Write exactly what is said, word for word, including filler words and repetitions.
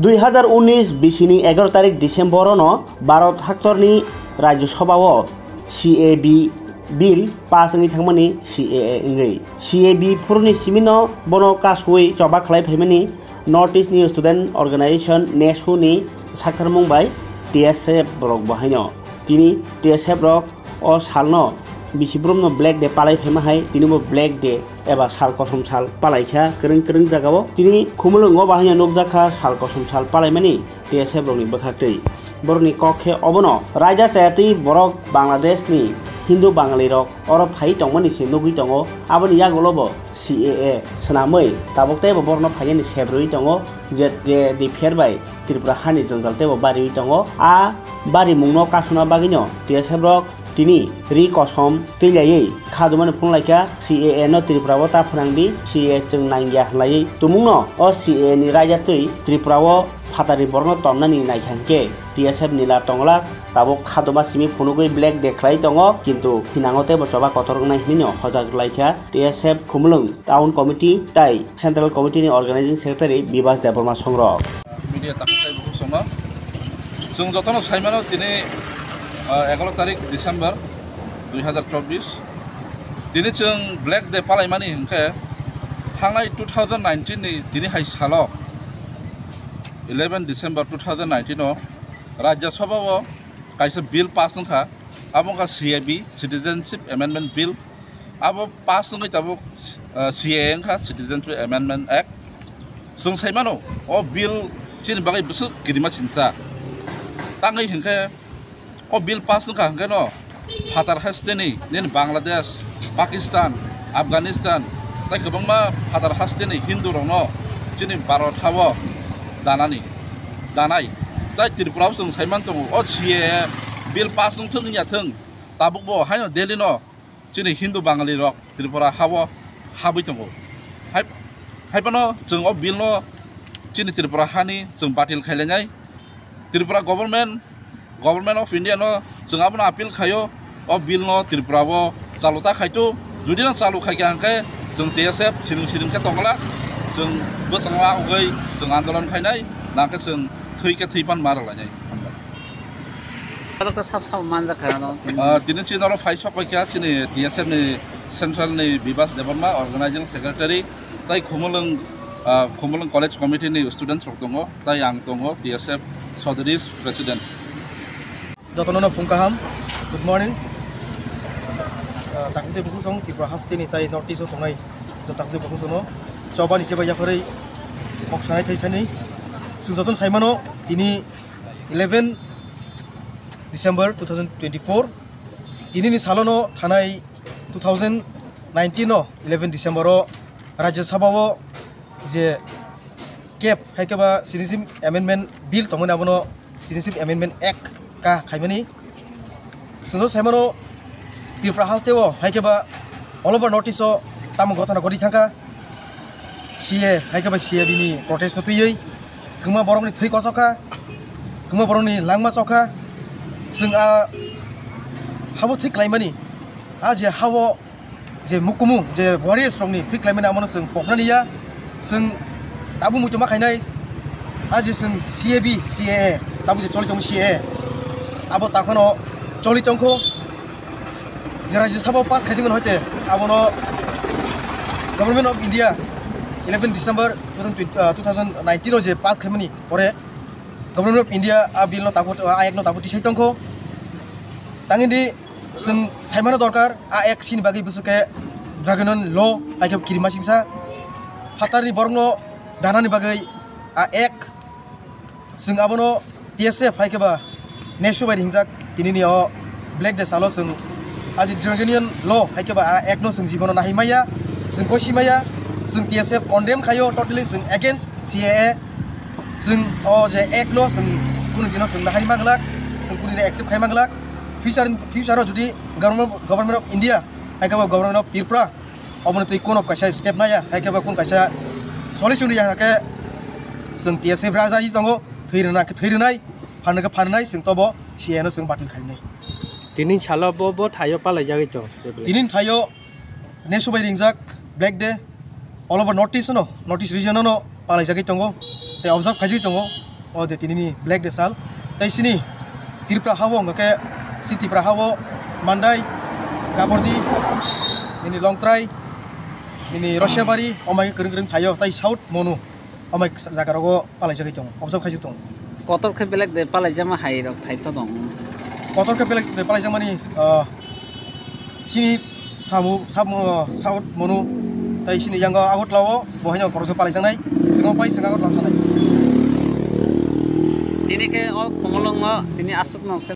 Dui hazar unis bisini egaroh tarik December-o no Bharat haktorni Rajya Sabha-o C A B bill pass wngwi thangmani C A A wngwi. C A B phuruni simino bono kasui choba khlai phaimani North East ni Student Organization, nesu ni sakharmung bai T S F borok bo haino. Tini T S F rok o salno bisi brumno Black Day palai phaima hai, tini bo Black Day eba sal kosom sal palaikha kwrwng kwrwng jagao. Tini Khumulwngo bahai nukjakha sal kosom sal palaimani T S F rokni bwkhaktwi. Borokni kok khe obono raida chayatwi borok Bangladeshni Hindu Bangalirok oro phai tongmani se nugwi tongo. Aboni yagulo bo C A A swnamwi tabuk teibo borokno phainani sebrwi tongo, je, je di pher bai Tripura hani jwngjal teibo bariwi tongo. A barimungno kasuna bagwino T S F rok tini ri kosom twilaiwi khadumani phunlaikha, C A A no Tripura o ta phwnangdi, C A A chwng nangya hwnlaiwi tumungno o C A A ni raida twi Tripura o phatari borokno tonnani naikha hinkhe T S F ni la tongla tabuk khaduma simi phunugwi Black Day khlai tongo, kintu hinango teibo choba kotor wngnai hinwi no hojak rwlaikha T S F Khumulwng Town Committee tai Central Committee ni Organizing Secretary Bibas Debbarma songrok. Media takhuk tei bukhuk songno. Chwng jotono saimano tini, ah, egaroh tarik December dui hazar chobbish. Tini chwng Black Day palaimani hinkhe thangnai two thousand nineteen ni tini hai salo eleven December two thousand nineteen o Rajya Sabha o kaisa bill pass wngkha, abo wngkha C A B, Citizenship Amendment Bill. Abo pass wngwi tabuk, uh, C A A wngkha, Citizenship Amendment Act. Chwng sai mano, o bill chini bagwi bwswk kirima sinsa. Tangwi hinkhe o bill pass wngkha hinkhe no phatar hasteni nini Bangladesh, Pakistan, Afghanistan tei kwbangma phatar hasteni Hindu rokno chini Bharat hao danani, danai. Tai Tripura o chwng sai man tongo, o C A A bill pass wngthwng wngya thwng, tabuk bo haino Delhi no chini Hindu Bangali rok Tripura hao habwi tongo. Hai, hai phano chwng o bill no chini Tripura hani chwng batil khailainai. Tripura government, Government of India no chwng abono appeal khaio, o bill no Tripura o chalu ta khaitu. Judi no chalu khaikha hinkhe chwng T S F siring siring khe tongla, chwng bwskango agugwi chwng andolon khainai, nangkhe chwng thwi khe thwi pan ma rwlainai. Aro to sab sab manjak kha no. Ah, tini chini oro phai sok paikha chini T S F ni central ni Bibas Debbarma, organizing secretary, tai Khumulwng, ah, Khumulwng College Committee ni students rok tongo, tai ang tongo, T S F Sodris president. Jotono no phung kaham, good morning. Ah, takti buku song Tripura haste ni tai North East o tongnai, to takti buku sono choba ni cheba yaphari kok sanai thai sani. Sung joton saimano tini eleven December two thousand twenty-four, tini ni salono thanai two thousand nineteen no eleven December o Rajya Sabha o je cap hai khe ba Citizenship Amendment Bill tongmani abono Citizenship Amendment Act ka khaimani. Sung saimano Tripura haste o hai khe ba all over North East o tamo ghotona gori thangkha. C A hai khe ba C A bini protest no twiwi kwma borokni thwi kochokha, kwma borokni langma chokha. Chwng a habo thwi klaimani, a je hao je mukumu je warriors rokni thwi klaimani amono chwng poknani ya. Chwng tabuk muitu ma khainai, a je chwng C A B, C A A, tabuk je choli tongo C A A, abo takhano choli tongkho. Je Rajya Sabha pass khaijak mano hoite abono Government of India eleven December two thousand twenty, ah, two thousand nineteen o je pass khaimani pore Government of India a bill no tabuk, a act no tabuk tisai tongkho. Tangini chwng saimano dorkar a act sini bagwi bwswk khe Draconian law hai khe kirima singsa phatarni borokno danani bagwi a act. Chwng abono T S F hai khe ba nesu bai hingjak tinini o Black Day salo chwng aji Draconian law hai khe ba a act no chwng jibono nahai maya, chwng kosi maya, chwng T S F condemn khaio totally, chwng against C A A, chwng o je act no chwng kunu dino chwng nahai manglak, chwng kunu dino accept khai manglak. Future, future o jodi government, Government of India hai khe ba Government of Tripura obono twi kono kaisa step naya, hai khe ba kun kaisa solution ya khe chwng T S F raja ji tongo, thwi rwna khe thwi rwnai, phan khe phan nai, chwng tobo C A A no chwng batil khainai. Tini salo bo, bo thaio palai jagwi tong. Tini thaio nesu bai ringjak Black Day all over North East no, North East region no palai jagwi tongo, tei observe khaijagwi tongo. O de tinini Black Day sal. Tai sini Tripura ha-o hwnkha khe, si Tripura ha-o Mandai, Gabordi, nini Longtrai, nini Rosiabari, omai kwrwng kwrwng thaio, tai South Monu, omai jaga rogo palaijagwi tongo, observe khaijak tongo. Kotor khe Black Day palaijakma hai rok thai to tong. Kotor khe Black Day palaijakmani, ah, chini Samu, Samu, South Monu, tai sini yango Agartala o, bo haino koroksa palaijaknai, sengmo pai sengmo Agartala thanai. Tini khe o Khumulwngo, tini aswkno khe